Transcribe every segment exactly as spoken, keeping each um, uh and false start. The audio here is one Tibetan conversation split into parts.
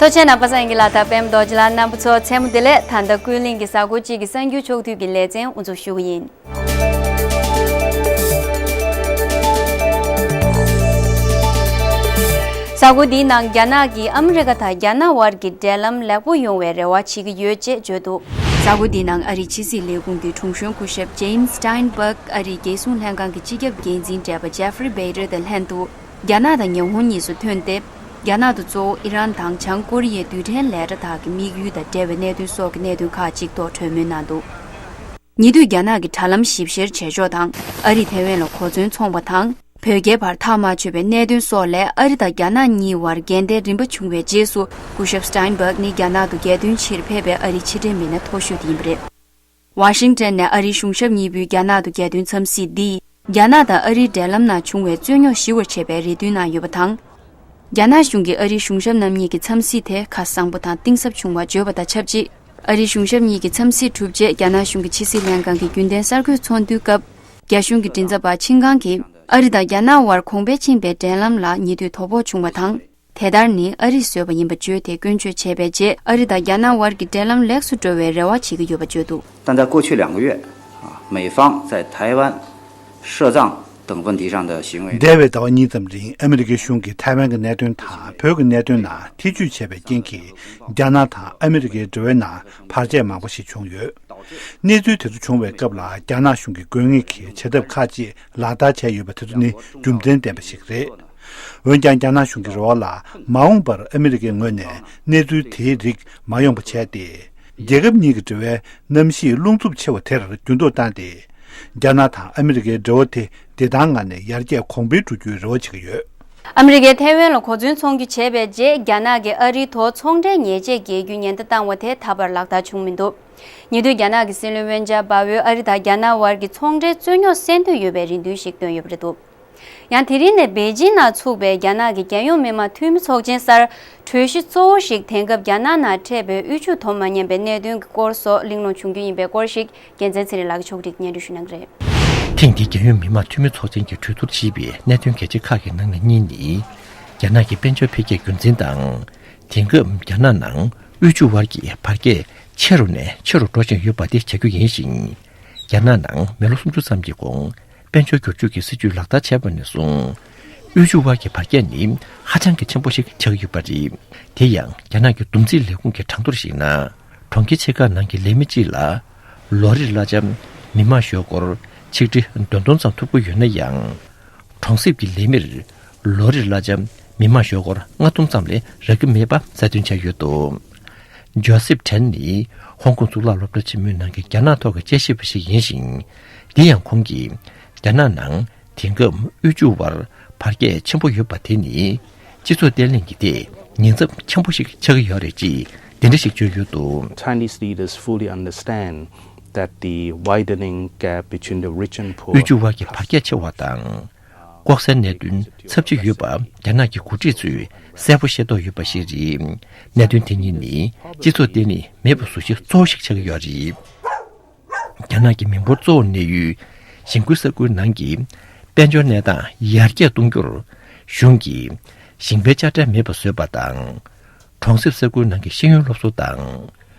ཐུགས་རྗེ་ཆེ། རྣམ་པ་སངས་རྒྱས་ལགས་དང་པད་མ་རྡོ་རྗེ་ལགས། རྣམ་པ་ཚོ་མཚན་མོ་བདེ་ལེགས། ད་ལྟ་ཀུན་གླེང་གི་གཟའ་འཁོར་གཅིག་གི་གསར་འགྱུར་ཕྱོགས་བསྡུས་ཀྱི་ལེ་ཚན་དབུ་འཛུགས་ཞུ་གི་ཡིན། གཟའ་འཁོར་འདིའི་ནང་རྒྱ་ནག་གིས་ཨ་མི་རི་ཀ་དང་རྒྱ་ནག་དབར་གྱི་འབྲེལ་ལམ་ལེགས་པོ་ཡོང་བའི་རེ་བ་བྱེད་ཀྱི་ཡོད་ཅེས་བརྗོད་འདུག་གཟའ་འཁོར་འདིའི་ནང་ཨ་རིའི་ཕྱི་སྲིད་ལས་ཁུངས་ཀྱི་དྲུང་གཞོན་སྐུ་ཞབས་James Steinberg ཨ་རིའི་རྒྱལ་སྲུང་ལྷན་ཁང་གི་སྤྱི་ཁྱབ་འགན་འཛིན་བགྲེས་པ་Jeffrey Bader དང་ལྷན་དུ། རྒྱ་ནག་དང་ཉི་ཧོང་གཉིས་སུ་ཐོན་ཏེ། རྒྱ་ནག་ཏུ་གཙོ་བོ་ཨི་རན་དང་བྱང་ཀོ་རི་ཡའི་རྡུལ་ཕྲན་ལས་གྲྭ་དག་གི་དམིགས་ཡུལ་དང་འབྲེལ་བའི་གནད་དོན་སོགས་ཀྱི་གནད་དོན་ཁག་ཅིག་ཐོག་གྲོས་མོལ་གནང་འདུག་ཉེ་དུས་རྒྱ་ནག་གི་དྲ་ལམ་ཞིབ་བཤེར་བྱེད་ཕྱོགས་དང་ཨ་རིས་ཐའེ་ཝན་ལ་གོ་མཚོན་འཚོང་བ་དང་། བོད་རྒྱའི་བར་ཐག་མ་ཆོད་པའི་གནད་དོན་སོགས་ལས་ཨ་རི་དང་རྒྱ་ནག་གཉིས་བར་འགལ་ཟླའི་རིམ་པ་བྱུང་བའི་རྗེས་སུ། སྐུ་ཞབས་Steinberg ནི་རྒྱ་ནག་ཏུ་རྒྱལ་དོན་ཆེད་ཕེབས་པའི་ཨ་རིའི་ཕྱི་འབྲེལ་མི་སྣ་མཐོ་ཤོས་དེ་ཡིན་པ་རེད། ཝ་ཤིང་ཊོན་ནས་ཨ་རིའི་གཞུང་ཞབས་གཉིས་པོའི་རྒྱ་ནག་ཏུ་རྒྱལ་དོན་འཚམས་གཟིགས་འདིས། རྒྱ་ནག་དང་ཨ་རིའི་འབྲེལ་ལམ་ནང་བྱུང་བའི་རྩོད་རྙོག་ཞི་བར་བྱེད་པའི་རེ་འདུན་གནང་ཡོད་པ་དང་། རྒྱ་ནག་གཞུང་གིས་ཨ་རིའི་གཞུང་ཞབས་རྣམ་གཉིས་ཀྱི་འཚམས་གཟིགས་དེ་ཁ་གསང་པོ་དང་གཏིང་ཟབ་བྱུང་བ་བརྗོད་པ་དང་ཆབས་ཅིག་ཨ་རིའི་གཞུང་ཞབས་གཉིས་ཀྱི་འཚམས་གཟིགས་གྲུབ་རྗེས་རྒྱ་ནག་གཞུང་གི་ཕྱི་སྲིད་ལྷན་ཁང་གི་རྒྱུན་ལྡན་གསར་འགོད་ཚོགས་འདུའི་སྐབས། རྒྱ་གཞུང་གི་མགྲིན་ཚབ་པ་ཆིན་ཀང་གིས་ཨ་རི་དང་རྒྱ་ནག་དབར་གོང་འཕེལ་ཕྱིན་པའི་འབྲེལ་ལམ་ལ་ཉེ་དུས་དོ་ཕོག་བྱུང་བ་དང་། དེ་ལྟར་ནི་ཨ་རིས་བཟོས་པ་ཡིན་པ་བརྗོད་དེ་སྐྱོན་བརྗོད་བྱས་པའི་རྗེས་ཨ་རི་དང་རྒྱ་ནག་དབར་གྱི་འབྲེལ་ལམ་ལེགས་སུ་འགྲོ་བའི་རེ་བ་བྱེད་ཀྱི་ཡོད་པ་བརྗོད་འདུག 但在过去两个月，啊，美方在台湾、涉藏等问题上的行为，འདས་པའི་ཟླ་བ་གཉིས་ཙམ་རིང་ཨ་མི་རི་ཀའི་གཞུང་གིས་ཐའེ་ཝན་གྱི་གནད་དོན་དང་བོད་ཀྱི་གནད་དོན་ནང་ཐེ་ཇུས་བྱས་པའི་རྐྱེན་གྱིས་རྒྱ་ནག་དང་ཨ་མི་རི་ཀའི་འབྲེལ་བའི་ནང་བར་ཆད་མང་པོ་ཞིག་བྱུང་ཡོད། གནས་ཚུལ་དེ་ཚོ་བྱུང་བའི་སྐབས་ལ་རྒྱ་ནག་གཞུང་གིས་དགོས་ངེས་ཀྱི་བྱ་ཐབས་ཁག་ཅིག་ལག་བསྟར་བྱས་ཡོད་པ་དེ་ཚོ་ནི་རྒྱུ་མཚན་ལྡན་པ་ཞིག་རེད། འོན་ཀྱང་རྒྱ་ནག་གཞུང་གི་རེ་བ་ལ་མ་འོངས་པར་ཨ་མི་རི་ཀའི་ངོས་ནས་གནས་ཚུལ་དེའི་རིགས་མ་ཡོང་པ་བྱས་ཏེ། རྒྱལ་ཁབ་གཉིས་ཀྱི་འབྲེལ་བའི་གནམ་གཤིས་རླུང་འཚུབ་ཆེ་བ་དེར་འགྱུར་ལྡོག་བཏང་སྟེ། རྒྱ་ནག་དང་ཨ་མི་རི་ཀའི་འབྲེལ་བ་དེ་བདེ་ཐང་ངང་ནས་ཡར་རྒྱས་གོང་འཕེལ་འགྲོ་རྒྱུའི་རེ་བ་བྱེད་ཀྱི་ཡོད། ཨ་མི་རི་ཀས་ཐའེ་ཝན་ལ་གོ་མཚོན་ཚོང་རྒྱུ་བྱས་པའི་རྗེས་རྒྱ་ནག་གིས་ཨ་རིའི་ཐོག་ཚོང་འབྲེལ་ཉེས་ཆད་འགེལ་རྒྱུའི་ཉེན་བརྡ་བཏང་བ་དེ་ད་བར་ལག་བསྟར་བྱུང་མི་འདུག་ཉེ་དུས་རྒྱ་ནག་གི་སྲིད་བློན་ཝེན་ཅཱ་པའོ་ཨ་རི་དང་རྒྱ་ནག་དབར་གྱི་ཚོང་འབྲེལ་རྩོད་རྙོག་སེལ་འདོད་ཡོད་པའི་རེ་འདུན་ཞིག་བཏོན་ཡོད་པ་རེད་འདུག་ཡང་དེ་རིང་ནས་པེ་ཅིན་ནང་ཚུགས་པའི་རྒྱ་ནག་གི་རྒྱལ་ཡོངས་མི་དམངས་འཐུས་མི་ཚོགས་ཆེན་སར་གྲོས་གཞི་གཙོ་བོ་ཞིག་དེང་སྐབས་རྒྱ་ནག་ནང་འཕྲད་པའི་དབུལ་ཕྱུག་དོ་མ་མཉམ་པའི་གནད་དོན་གྱི་སྐོར་སོགས་གླེང་སློང་བྱུང་རྒྱུ་ཡིན་པའི་སྐོར་ཞིག་རྒྱལ་མཚན་ཚེ་རིང་ལགས་ཀྱིས་ཕྱོགས་སྒྲིག་སྙན་སྒྲོན་ཞུ་གནང་གི་རེད། ཐེངས་འདིའི་རྒྱལ་ཡོངས་མི་དམངས་འཐུས་མི་ཚོགས་ཆེན་གྱི་གྲོས་བསྡུར་བྱས་པའི་གནད་དོན་གལ་ཆེ་ཁག་གི་ནང་ནས་གཉིས་ནི། རྒྱ་ནག་གི་དཔལ་འབྱོར་འཕེལ་རྒྱས་རྒྱུན་འཛིན་དང་། དེང་སྐབས་རྒྱ་ནག་ནང་དབུལ་ཕྱུག་དབར་གྱི་བར་ཁྱད་ཆེ་རུ་ནས་ཆེ་རུ་འགྲོ་བཞིན་ཡོད་པ་དེ་བྱ་རྒྱུ་ཡིན་ཞིང་། རྒྱ་ནག་ནང་མི་ལོ་སུམ་ཅུ་ཙམ་གྱི་གོང་དཔལ་འབྱོར་བསྒྱུར་བཅོས་ཀྱི་སྲིད་ཇུས་ལག་བསྟར་བྱས་པ་ནས་བཟུང་། དབུལ་ཕྱུག་དབར་གྱི་བར་ཁྱད་ནི་ཧ་ཅང་གི་ཆེན་པོ་ཞིག་ཆགས་ཀྱི་ཡོད་པ་རེད། དེ་ཡང་རྒྱ་ནག་གི་བསྡོམས་རྩིས་ལས་ཁུངས་ཀྱི་གྲངས་ཐོར་གཞིགས་ན། གྲོང་ཁྱེར་ཆེ་ཁག་ནང་གི་ལས་མི་གཅིག་ལ་ལོ་རེར་གླ་ཆ་མི་དམངས་ཞོགས་སྒོར་ཆིག་ཁྲི་བདུན་སྟོང་ཙམ་ཐོབ་ཀྱི་ཡོད་ན་ཡང་། གྲོང་གསེབ་ཀྱི་ལས་མིར་ལོ་རེར་གླ་ཆ་མི་དམངས་ཞོགས་སྒོར་ལྔ་སྟོང་ཙམ་ལས་རག་གི་མེད་པ་གསལ་སྟོན་བྱས་ཡོད་འདུག་ཇོ་སེབ་ཁྲེན་ནི་ཧོང་ཀོང་གཙུག་ལག་སློབ་གྲྭ་ཆེན་མོའི་ནང་གི་རྒྱ་ནག་ཐོག་གི་དཔྱད་ཞིབ་པ་ཞིག་ཡིན་ཞིང་། འདི་ཡང་ཁོང་གིས་རྒྱ་ནག་ནང་དེང་སྐབས་དབུལ་ཕྱུག་དབར་བར་ཁྱད་ཆེན་པོ་ཡོད་པ་དེ་ནི། སྤྱི་ཚོགས་བརྟན་ལྷིང་གི་ཐད་ཉེན་ཚབས་ཆེན་པོ་ཞིག་ཆགས་ཀྱི་ཡོད་རེད་ཅེས་འདི་འདྲ་ཞིག་བརྗོད་ཡོད་འདུག Chinese leaders fully understand that the widening gap between the rich and poor དབུལ་ཕྱུག་དབར་གྱི་བར་ཁྱད་ཆེ་བ་དང་། ལྐོག་ཟའི་གནད་དོན་ཚབས་ཆེ་ཡོད་པ་རྒྱ་ནག་གི་འགོ་ཁྲིད་ཚོས་གསལ་པོ་ཤེས་རྟོགས་ཡོད་པ་ཞིག་རེད། གནད་དོན་དེ་གཉིས་ནི་སྤྱི་ཚོགས་བརྟན་ལྷིང་མེད་པའི་གཟུགས་གཞི་གཙོ་བོ་ཞིག་ཆགས་ཀྱི་ཡོད་རེད། རྒྱ་ནག་གི་མི་འབོར་གཙོ་བོ་གནས་ཡུལ་ཞིང་ཀུན་ས་ཁུལ་ནང་གི་དཔལ་འབྱོར་གནས་སྟངས་ཡར་རྒྱས་གཏོང་རྒྱུར་གཞུང་གིས་ཞིང་པའི་དཔྱ་ཁྲལ་མེད་པ་བཟོས་པ་དང་། གྲོང་གསེབ་ས་ཁུལ་ནང་གི་ཤེས་ཡོན་སློབ་གསོ་དང་།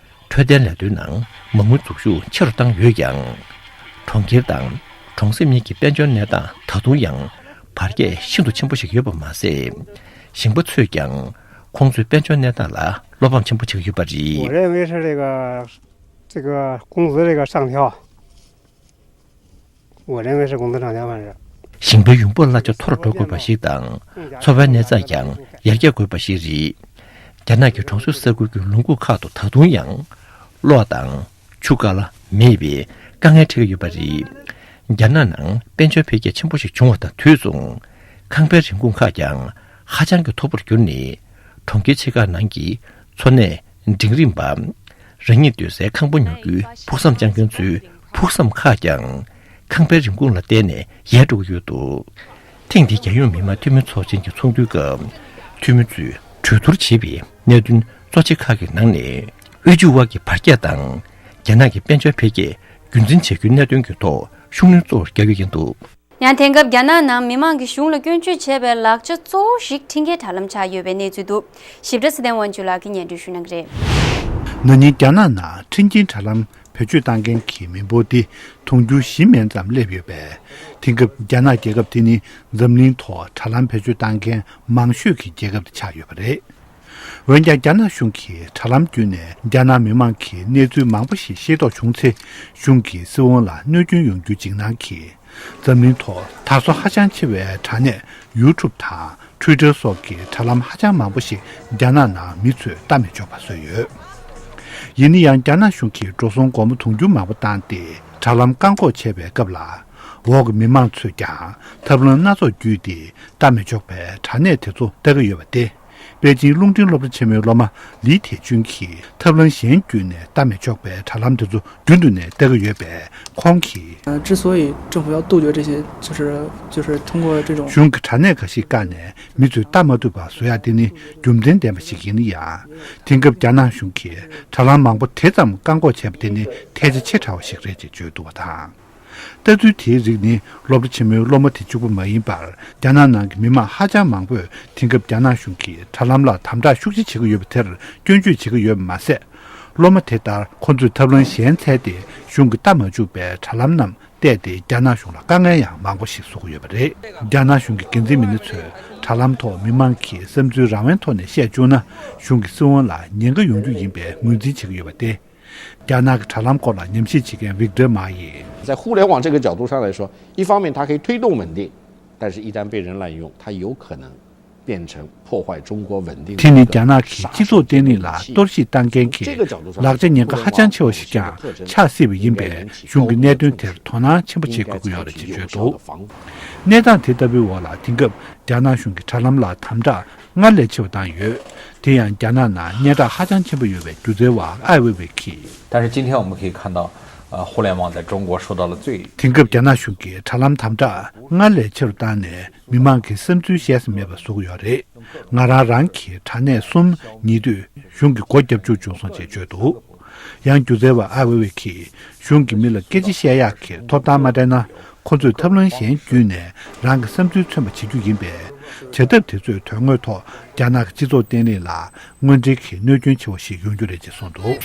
འཕྲོད་བསྟེན་ལས་དོན་ནང་མ་དངུལ་འཛུགས་ཤུགས་ཆེ་རུ་བཏང་ཡོད་ཀྱང་། གྲོང་ཁྱེར་དང་གྲོང་གསེབ་གཉིས་ཀྱི་དཔལ་འབྱོར་གནས་སྟངས་ད་དུང་ཡང་བར་ཁྱད་ཤིན་ཏུ་ཆེན་པོ་ཞིག་ཡོད་པ་མ་ཟད། ཞིང་པ་ཚོས་ཀྱང་ཁོང་ཚོའི་དཔལ་འབྱོར་གནས་སྟངས་ལ་བློ་ཕམ་ཆེན་པོ་བྱེད་ཀྱི་ཡོད་པ་རེད། 我认为是这个这个工资这个上调，我认为是工资上调反正。 ཞིང་པའི་ཡོང་འབབ་གླ་ཆ་མཐོ་རུ་འགྲོ་དགོས་པ་ཞིག་དང་། འཚོ་བའི་གནས་སྟངས་ཀྱང་ཡར་རྒྱས་དགོས་པ་ཞིག་རེད། རྒྱ་ནག་གི་གྲོང་གསེབ་ས་ཁུལ་གྱི་ལུང་ཁུག་ཁག་ཏུ་ད་དུང་ཡང་གློག་དང་ཆུ་བཀག་ལ་མེད་པའི་དཀའ་ངལ་འཕྲད་ཀྱི་ཡོད་པ་རེད། རྒྱ་ནག་ནང་དཔལ་འབྱོར་འཕེལ་རྒྱས་ཆེན་པོ་ཞིག་བྱུང་བ་དང་དུས་མཚུངས། ཁང་པའི་རིན་གོང་ཁག་ཀྱང་ཧ་ཅང་གི་མཐོ་པོར་གྱུར་ནས། གྲོང་ཁྱེར་ཆེ་ཁག་ནང་གི་འཚོ་གནས་འབྲིང་རིམ་པ། རང་ཉིད་སྡོད་སའི་ཁང་པ་ཉོ་རྒྱུའི་ཕུགས་བསམ་བཅངས་མཁན་ཚོའི་ཕུགས་བསམ་ཁག་ཀྱང་ཁང་པའི་རིན་གོང་ལ་བརྟེན་ནས་ཡལ་འགྲོ་གི་ཡོད་འདུག་ཐེངས་འདིའི་རྒྱལ་ཡོངས་མི་དམངས་འཐུས་མི་ཚོགས་ཆེན་གྱི་ཚོགས་འདུའི་སྐབས། འཐུས་མི་ཚོས་གྲོས་བསྡུར་བྱས་པའི་གནད་དོན་གཙོ་ཆེ་ཁག་གི་ནང་ནས། དབུལ་ཕྱུག་དབར་གྱི་བར་ཁྱད་དང་། རྒྱ་ནག་གི་དཔལ་འབྱོར་འཕེལ་རྒྱས་རྒྱུན་འཛིན་བྱ་རྒྱུའི་གནད་དོན་གྱི་ཐོག་ཤུགས་སྣོན་གཙོ་བོར་རྒྱག་རྒྱུ་ཡིན་འདུག་ཡང་དེང་སྐབས་རྒྱ་ནག་ནང་མི་མང་གིས་གཞུང་ལ་སྐྱོན་བརྗོད་བྱས་པའི་ལག་ཆ་གཙོ་བོ་ཞིག་ཁྲིམས་འགལ་དྲ་ལམ་ཆགས་ཡོད་པའི་གནས་ཚུལ་འདུག་ཞིབ་ཕྲ་ཚེ་བརྟན་དབང་ཕྱུག་ལགས་ཀྱིས་སྙན་སྒྲོན་ཞུ་གནང་གི་རེད། ན་ནིང་རྒྱ་ནག་ནང་ཁྲིམས་འགལ་དྲ་ལམ་བེད་སྤྱོད་བཏང་མཁན་གྱི་མི་འབོར་འདི་དུང་ཕྱུར་བཞི་མན་ཙམ་སླེབས་ཡོད་པས། དེང་སྐབས་རྒྱ་ནག་རྒྱལ་ཁབ་དེ་ནི་འཛམ་གླིང་ཐོག་དྲ་ལམ་བེད་སྤྱོད་བཏང་མཁན་མང་ཤོས་ཀྱི་རྒྱལ་ཁབ་དེ་ཆགས་ཡོད་པ་རེད། འོན་ཀྱང་རྒྱ་ནག་གཞུང་གིས་དྲ་ལམ་བརྒྱུད་ནས་རྒྱ་ནག་མི་མང་གི་གནས་ཚུལ་མང་པོ་ཞིག་ཤེས་རྟོགས་བྱུང་ཚེ། གཞུང་གི་སྲིད་དབང་ལ་གནོད་སྐྱོན་ཡོང་རྒྱུའི་འཇིགས་སྣང་གིས། འཛམ་གླིང་ཐོག་དར་སོ་ཧ་ཅང་ཆེ་བའི་དྲ་གནས་YouTube་དང་Twitter་སོགས་ཀྱི་དྲ་ལམ་ཧ་ཅང་མང་པོ་ཞིག་རྒྱ་ནག་ནང་མི་ཚོས་ལྟ་མི་ཆོག་པ་བཟོས་ཡོད། ཡིན་ན་ཡང་རྒྱ་ནག་གཞུང་གིས་འགྲོ་སོང་སྒོར་མོ་དུང་ཕྱུར་མང་པོ་བཏང་སྟེ་དྲ་ལམ་བཀག་འགོག་བྱས་པའི་སྐབས་ལ། འོག་གི་མི་མང་ཚོས་ཀྱང་ཐབས་ལམ་སྣ་ཚོགས་བརྒྱུད་དེ་ལྟ་མི་ཆོག་པའི་དྲ་གནས་དེ་ཚོ་ལྟ་གི་ཡོད་པ་སྟེ། པེ་ཅིང་རླུང་འཕྲིན་སློབ་གྲྭ་ཆེན་མོའི་སློབ་མ་ལི་ཐེ་ཅུན་གྱིས་ཐབས་ལམ་གཞན་བརྒྱུད་ནས་ལྟ་མི་ཆོག་པའི་དྲ་ལམ་དེ་ཚོ་རྒྱུན་དུ་ནས་ལྟ་གི་ཡོད་པས། ཁོང་གིས། 呃，之所以政府要杜绝这些，就是就是通过这种 གཞུང་གི་དྲ་གནས་འགའ་ཞིག་བཀག་ནས་མི་ཚོས་ལྟ་མ་ཐུབ་པ་བཟོ་ཡ་དེ་ནི་རྒྱུ་མཚན་ལྡན་པ་ཞིག་ཡིན་ན་ཡང་། དེང་སྐབས་རྒྱ་ནག་གཞུང་གིས་དྲ་ལམ་མང་པོ་དེ་ཙམ་བཀག་འགོག་བྱས་པ་དེ་ནི་ཐལ་ཆ་ཆེ་དྲགས་པ་ཞིག་རེད་ཅེས་བརྗོད་འདུག་པ་དང་། ལྟ་ཚུལ་དེའི་རིགས་ནི་སློབ་གྲྭ་ཆེན་མོའི་སློབ་མ་དེ་གཅིག་པུ་མ་ཡིན་པར། རྒྱ་ནག་ནང་གི་མི་མང་ཧ་ཅང་མང་པོས་དེང་སྐབས་རྒྱ་ནག་གཞུང་གིས་དྲ་ལམ་ལ་དམ་དྲག་ཤུགས་ཆེ་བྱེད་ཀྱི་ཡོད་པ་དེར་སྐྱོན་བརྗོད་བྱེད་ཀྱི་ཡོད་པ་མ་ཟད། སློབ་མ་དེ་ལྟར་ཁོ་ཚོས་ཐབས་ལམ་གཞན་འཚོལ་ཏེ་གཞུང་གིས་ལྟ་མ་བཅུག་པའི་དྲ་ལམ་རྣམས་བལྟས་ཏེ་རྒྱ་ནག་གཞུང་ལ་དཀའ་ངལ་ཡང་མང་པོ་ཞིག་བཟོ་གི་ཡོད་པ་རེད། རྒྱ་ནག་གཞུང་གི་འགན་འཛིན་མི་སྣ་ཚོས་དྲ་ལམ་ཐོག་མི་མང་གི་བསམ་ཚུལ་རང་དབང་ཐོག་ནས་བཤད་བཅུག་ན། གཞུང་གི་སྲིད་དབང་ལ་ཉེན་ཁ་ཡོང་རྒྱུ་ཡིན་པའི་ངོས་འཛིན་བྱེད་ཀྱི་ཡོད་པ་སྟེ། རྒྱ་ནག་གི་དྲ་ལམ་སྐོར་ལ་ཉམས་ཞིབ་བྱེད་མཁན་ཝིག་ཏེར་མ་ཡིས། 在互联网这个角度上来说，一方面它可以推动稳定，但是一旦被人滥用，它有可能变成破坏中国稳定的一个杀手。 དེ་ནི་རྒྱ་ནག་གི་སྤྱི་ཚོགས་བརྟན་ལྷིང་ལ་གཏོར་བཤིག་བཏང་མཁན་གྱི་ལག་ཆ་ཉེན་ཁ་ཧ་ཅང་ཆེ་བ་ཞིག་ཀྱང་ཆགས་སྲིད་པ་ཡིན་པས། གཞུང་གིས་གནད་དོན་དེར་དོ་སྣང་ཆེན་པོ་བྱེད་དགོས་ཀྱི་ཡོད་རེད་ཅེས་བརྗོད་འདུག་གནས་སྟངས་དེ་ལྟ་བུའི་འོག་ལ་དེང་སྐབས་རྒྱ་ནག་གཞུང་གིས་དྲ་ལམ་ལ་དམ་དྲག་སྔར་ལས་ཆེ་བ་བཏང་ཡོད། དེ་ཡང་རྒྱ་ནག་ནང་སྙན་གྲགས་ཧ་ཅང་ཆེན་པོ་ཡོད་པའི་སྒྱུ་རྩལ་བ་ཨའེ་ཝེ་ཝེ་གིས། 但是今天我们可以看到，呃，互联网在中国受到了最 དེང་སྐབས་རྒྱ་ནག་གཞུང་གིས་དྲ་ལམ་དམ་དྲག་སྔར་ལས་ཆེ་རུ་བཏང་ནས། མི་མང་གི་བསམ་ཚུལ་བཤད་ས་མེད་པ་བཟོ་གི་ཡོད་རེད། ང་རང་རང་གི་དྲ་གནས་གསུམ་ཉེ་དུས་གཞུང་གིས་སྒོ་བརྒྱབ་བཅུག་བྱུང་སོང་ཅེས་བརྗོད་འདུག་ཡང་སྒྱུ་རྩལ་བ་ཨའེ་ཝེ་ཝེ་གིས། གཞུང་གིས་མི་ལ་སྐད་ཆ་བཤད་ཡག་གི་ཐོབ་ཐང་མ་སྤྲད་ན། ཁོ་ཚོས་ཐབས་ལམ་གཞན་བརྒྱུད་ནས་རང་གི་བསམ་ཚུལ་མཚོན་པ་བྱེད་རྒྱུ་ཡིན་པས། བྱ་ཐབས་དེ་ཚོས་དོན་དངོས་ཐོག་རྒྱ་ནག་གི་སྤྱི་ཚོགས་བརྟན་ལྷིང་ལ་དངོས་འབྲེལ་གྱི་གནོད་སྐྱོན་ཆེ་བ་ཞིག་ཡོང་རྒྱུ་རེད་ཅེས་གསུངས་འདུག